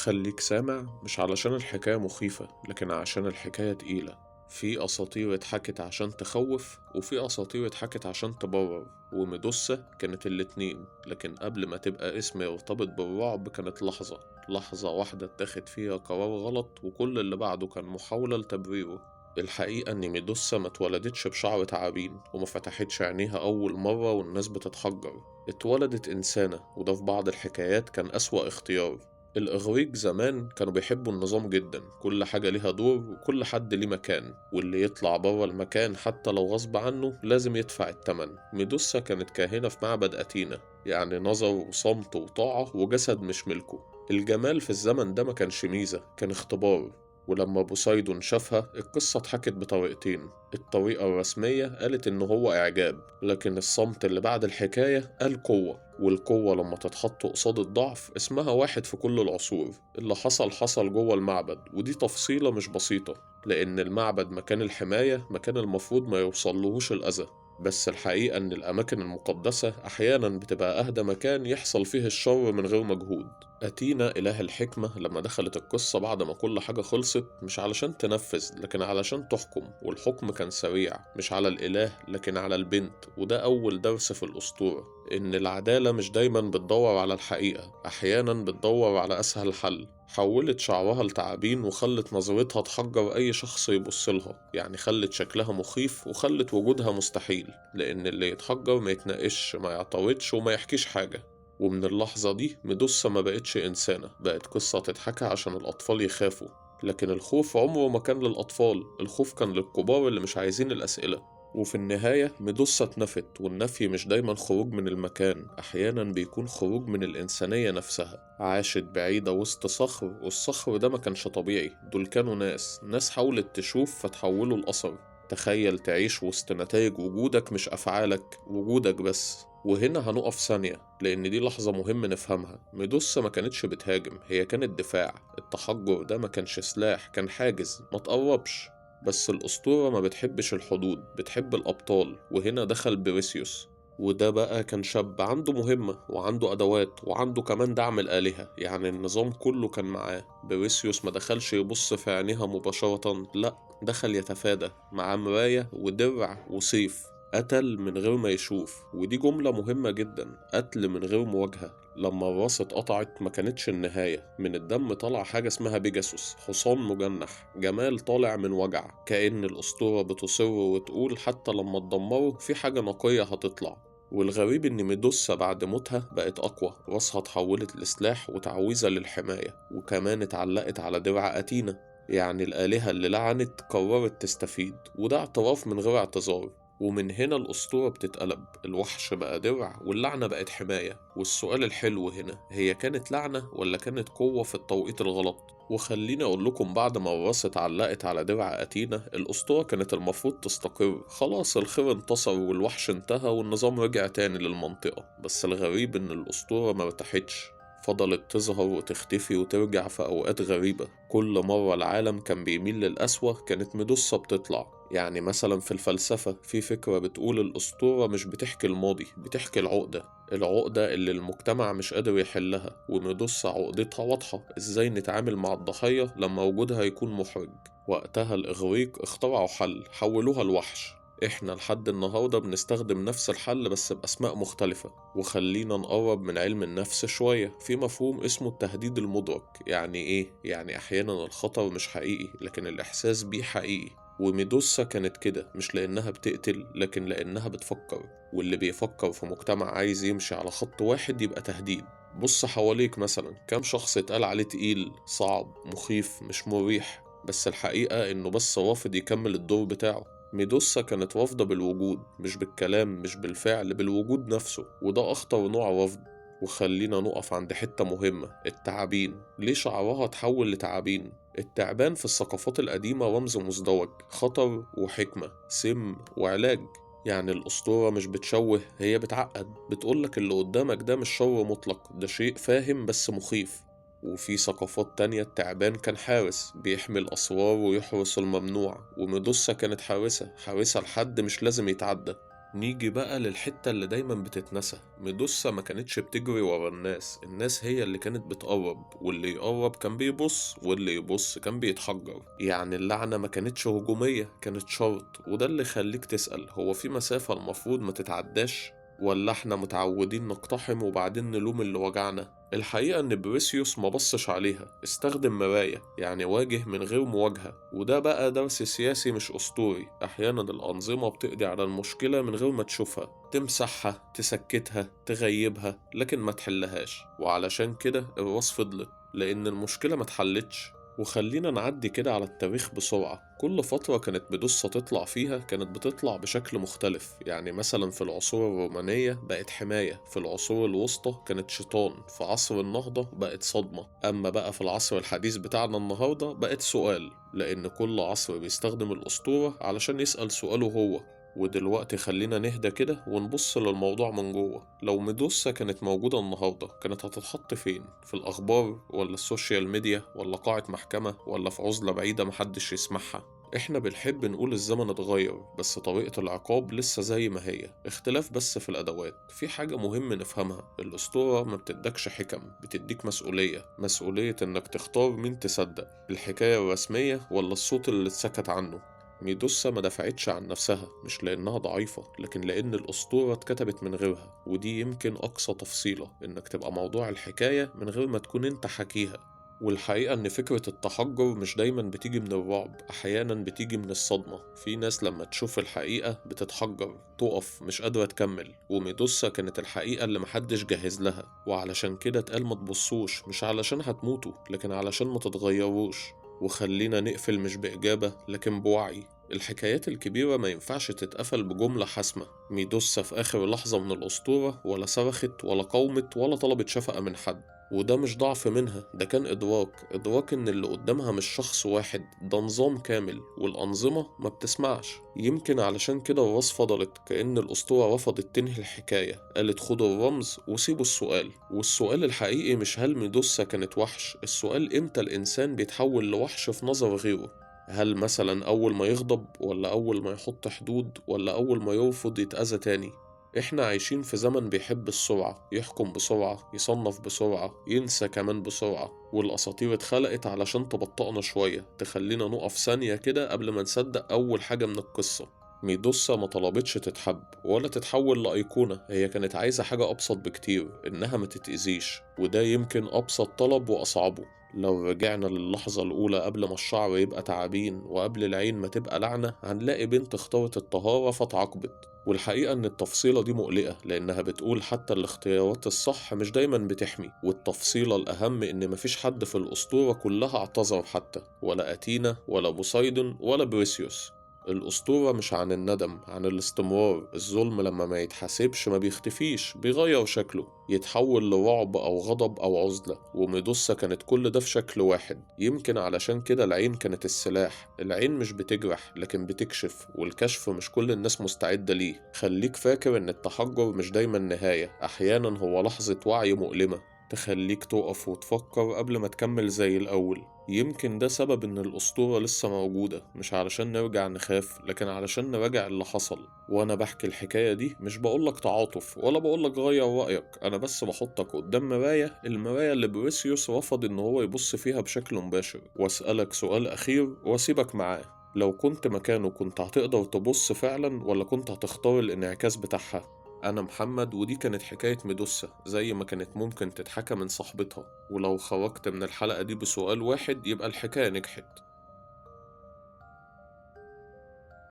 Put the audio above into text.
خليك سامع، مش علشان الحكاية مخيفة، لكن عشان الحكاية تقيلة. في أساطير اتحكت عشان تخوف، وفي أساطير اتحكت عشان تبرر، وميدوسا كانت الاتنين. لكن قبل ما تبقى اسم يرتبط بالرعب كانت لحظة، لحظة واحدة اتاخد فيها قرار غلط، وكل اللي بعده كان محاولة لتبريره. الحقيقة إن ميدوسا ما اتولدتش بشعر تعابين، وما فتحتش عينيها أول مرة والناس بتتحجر. اتولدت إنسانة، وده في بعض الحكايات كان أسوأ اختيار. الإغريق زمان كانوا بيحبوا النظام جدا، كل حاجة ليها دور وكل حد ليه مكان، واللي يطلع برا المكان حتى لو غصب عنه لازم يدفع التمن. ميدوسا كانت كاهنة في معبد أتينا، يعني نظر وصمت وطاعة وجسد مش ملكه. الجمال في الزمن ده ما كانش ميزة، كان اختبار. ولما بوسايدون شافها القصة اتحكت بطريقتين. الطريقة الرسمية قالت إن هو إعجاب، لكن الصمت اللي بعد الحكاية قال قوة، والقوة لما تتحط قصاد الضعف اسمها واحد في كل العصور. اللي حصل حصل جوه المعبد، ودي تفصيلة مش بسيطة، لأن المعبد مكان الحماية، مكان المفروض ما يوصلهوش الأذى. بس الحقيقة إن الأماكن المقدسة أحيانا بتبقى أهدى مكان يحصل فيه الشر من غير مجهود. أتينا إله الحكمة لما دخلت القصة بعد ما كل حاجة خلصت، مش علشان تنفذ لكن علشان تحكم، والحكم كان سريع، مش على الإله لكن على البنت. وده أول درس في الأسطورة، إن العدالة مش دايما بتدور على الحقيقة، أحيانا بتدور على أسهل حل. حولت شعرها لتعابين وخلت نظرتها تحجر أي شخص يبصلها، يعني خلت شكلها مخيف وخلت وجودها مستحيل، لأن اللي يتحجر ما يتناقش، ما يعترضش، وما يحكيش حاجة. ومن اللحظة دي ميدوسا ما بقتش إنسانة، بقت قصة تتحكى عشان الأطفال يخافوا. لكن الخوف عمره ما كان للأطفال، الخوف كان للكبار اللي مش عايزين الأسئلة. وفي النهاية ميدوسا اتنفت، والنفي مش دايما خروج من المكان، أحيانا بيكون خروج من الإنسانية نفسها. عاشت بعيدة وسط صخر، والصخر ده ما كانش طبيعي، دول كانوا ناس حاولت تشوف فتحولوا الأثر. تخيل تعيش وسط نتائج وجودك، مش أفعالك، وجودك بس. وهنا هنقف ثانية، لأن دي لحظة مهم نفهمها. ميدوسا ما كانتش بتهاجم، هي كانت دفاع. التحجر ده ما كانش سلاح، كان حاجز، ما تقربش. بس الأسطورة ما بتحبش الحدود، بتحب الأبطال. وهنا دخل بيريسيوس، وده بقى كان شاب عنده مهمة وعنده أدوات وعنده كمان دعم الآلهة، يعني النظام كله كان معاه. بيريسيوس ما دخلش يبص في عينيها مباشرة، لأ، دخل يتفادى، معاه مراية ودرع وسيف. قتل من غير ما يشوف، ودي جملة مهمة جدا، قتل من غير مواجهة. لما الراس اتقطعت ما كانتش النهاية، من الدم طلع حاجة اسمها بيجاسوس، حصان مجنح، جمال طالع من وجع. كأن الأسطورة بتصر وتقول حتى لما تدمره في حاجة نقية هتطلع. والغريب إن ميدوسا بعد موتها بقت أقوى، راسها اتحولت لسلاح وتعويذة للحماية، وكمان اتعلقت على درع أتينا. يعني الآلهة اللي لعنت قررت تستفيد، وده اعتراف من غير اعتذار. ومن هنا الأسطورة بتتقلب، الوحش بقى درع واللعنة بقت حماية. والسؤال الحلو هنا، هي كانت لعنة ولا كانت قوة في التوقيت الغلط؟ وخليني أقول لكم، بعد ما الراس اتعلقت على درع أتينا، الأسطورة كانت المفروض تستقر، خلاص الخير انتصر والوحش انتهى والنظام رجع تاني للمنطقة. بس الغريب إن الأسطورة ما ارتاحتش، فضلت تظهر وتختفي وترجع في أوقات غريبة. كل مرة العالم كان بيميل للأسوأ كانت ميدوسا بتطلع. يعني مثلا في الفلسفة في فكرة بتقول الأسطورة مش بتحكي الماضي، بتحكي العقدة، العقدة اللي المجتمع مش قادر يحلها. وميدوسا عقدتها واضحة، ازاي نتعامل مع الضحية لما وجودها يكون محرج. وقتها الإغريق اخترعوا حل، حولوها لوحش. احنا لحد النهاردة بنستخدم نفس الحل بس بأسماء مختلفة. وخلينا نقرب من علم النفس شوية، في مفهوم اسمه التهديد المدرك. يعني ايه؟ يعني احيانا الخطر مش حقيقي لكن الإحساس بيه حقيقي. وميدوسا كانت كده، مش لأنها بتقتل لكن لأنها بتفكر، واللي بيفكر في مجتمع عايز يمشي على خط واحد يبقى تهديد. بص حواليك مثلا، كم شخص اتقال عليه تقيل، صعب، مخيف، مش مريح، بس الحقيقة إنه بس رافض يكمل الدور بتاعه. ميدوسا كانت رافضة بالوجود، مش بالكلام، مش بالفعل، بالوجود نفسه، وده أخطر نوع رفض. وخلينا نقف عند حتة مهمة، التعابين. ليه شعرها تحول لتعابين؟ التعبان في الثقافات القديمة رمز مزدوج، خطر وحكمة، سم وعلاج. يعني الأسطورة مش بتشوه، هي بتعقد، بتقولك اللي قدامك ده مش شر مطلق، ده شيء فاهم بس مخيف. وفي ثقافات تانية التعبان كان حارس، بيحمي الأسرار ويحرس الممنوع، وميدوسا كانت حارسة، حارسة لحد مش لازم يتعدى. نيجي بقى للحتة اللي دايما بتتنسى. ميدوسا ما كانتش بتجري ورا الناس، الناس هي اللي كانت بتقرب، واللي يقرب كان بيبص، واللي يبص كان بيتحجر. يعني اللعنة ما كانتش هجومية، كانت شرط. وده اللي خليك تسأل، هو في مسافة المفروض ما تتعداش؟ ولا احنا متعودين نقتحم وبعدين نلوم اللي وجعنا؟ الحقيقة ان بريسيوس ما بصش عليها، استخدم مراية، يعني واجه من غير مواجهة. وده بقى درس سياسي مش أسطوري. أحيانا الأنظمة بتقضي على المشكلة من غير ما تشوفها، تمسحها، تسكتها، تغيبها، لكن ما تحلهاش. وعلشان كده الراس فضلت، لأن المشكلة ما اتحلتش. وخلينا نعدي كده على التاريخ بسرعة. كل فترة كانت ميدوسا تطلع فيها كانت بتطلع بشكل مختلف. يعني مثلا في العصور الرومانية بقت حماية، في العصور الوسطى كانت شيطان، في عصر النهضة بقت صدمة، أما بقى في العصر الحديث بتاعنا النهاردة بقت سؤال، لأن كل عصر بيستخدم الأسطورة علشان يسأل سؤاله هو. ودلوقتي خلينا نهدى كده ونبص للموضوع من جوه. لو ميدوسا كانت موجودة النهاردة كانت هتتحط فين؟ في الأخبار ولا ال social media ولا قاعة محكمة ولا في عزلة بعيدة محدش يسمعها؟ احنا بنحب نقول الزمن اتغير، بس طريقة العقاب لسه زي ما هي، اختلاف بس في الأدوات. في حاجة مهم نفهمها، الأسطورة ما بتدكش حكم، بتديك مسؤولية. مسؤولية انك تختار مين تصدق، الحكاية الرسمية ولا الصوت اللي اتسكت عنه. ميدوسا ما دفعتش عن نفسها، مش لأنها ضعيفة، لكن لأن الأسطورة اتكتبت من غيرها. ودي يمكن أقصى تفصيلة، إنك تبقى موضوع الحكاية من غير ما تكون انت حكيها. والحقيقة إن فكرة التحجر مش دايما بتيجي من الرعب، أحيانا بتيجي من الصدمة. في ناس لما تشوف الحقيقة بتتحجر، تقف مش قادرة تكمل. وميدوسا كانت الحقيقة اللي محدش جهز لها، وعلشان كده اتقال ما تبصوش، مش علشان هتموتوا، لكن علشان ما تتغيروش. وخلينا نقفل مش بإجابة لكن بوعي. الحكايات الكبيرة ما ينفعش تتقفل بجملة حاسمة. ميدوسا في آخر لحظة من الأسطورة ولا صرخت ولا قاومت ولا طلبت شفقة من حد، وده مش ضعف منها، ده كان إدراك. إدراك إن اللي قدامها مش شخص واحد، ده نظام كامل، والأنظمة ما بتسمعش. يمكن علشان كده الراس فضلت، كأن الأسطورة رفضت تنهي الحكاية، قالت خدوا الرمز وسيبوا السؤال. والسؤال الحقيقي مش هل ميدوسا كانت وحش، السؤال إمتى الإنسان بيتحول لوحش في نظر غيره. هل مثلا أول ما يغضب، ولا أول ما يحط حدود، ولا أول ما يرفض يتأذى تاني؟ إحنا عايشين في زمن بيحب السرعة، يحكم بسرعة، يصنف بسرعة، ينسى كمان بسرعة. والأساطير اتخلقت علشان تبطئنا شوية، تخلينا نقف ثانية كده قبل ما نصدق أول حاجة من القصة. ميدوسا ما طلبتش تتحب ولا تتحول لأيقونة، هي كانت عايزة حاجة أبسط بكتير، إنها ما تتأذيش. وده يمكن أبسط طلب وأصعبه. لو رجعنا للحظة الأولى قبل ما الشعر يبقى تعابين وقبل العين ما تبقى لعنة، هنلاقي بنت اختارت الطهارة فتعاقبت. والحقيقة إن التفصيلة دي مقلقة، لأنها بتقول حتى الاختيارات الصح مش دايما بتحمي. والتفصيلة الأهم إن مفيش حد في الأسطورة كلها اعتذر حتى، ولا أتينا ولا بوسايدون ولا بريسيوس. الأسطورة مش عن الندم، عن الاستمرار. الظلم لما ما يتحاسبش ما بيختفيش، بيغير شكله، يتحول لرعب أو غضب أو عزلة. وميدوسا كانت كل ده في شكل واحد. يمكن علشان كده العين كانت السلاح. العين مش بتجرح لكن بتكشف، والكشف مش كل الناس مستعدة ليه. خليك فاكر إن التحجر مش دايما نهاية، أحيانا هو لحظة وعي مؤلمة تخليك تقف وتفكر قبل ما تكمل زي الأول. يمكن ده سبب إن الأسطورة لسه موجودة، مش علشان نرجع نخاف، لكن علشان نراجع اللي حصل. وأنا بحكي الحكاية دي مش بقولك تعاطف ولا بقولك غير رأيك، أنا بس بحطك قدام مراية، المراية اللي بريسيوس رفض إن هو يبص فيها بشكل مباشر. وأسألك سؤال أخير وأسيبك معاه، لو كنت مكانه كنت هتقدر تبص فعلا ولا كنت هتختار الانعكاس بتاعها؟ أنا محمد، ودي كانت حكاية ميدوسا زي ما كانت ممكن تتحكى من صاحبتها. ولو خرجت من الحلقة دي بسؤال واحد يبقى الحكاية نجحت.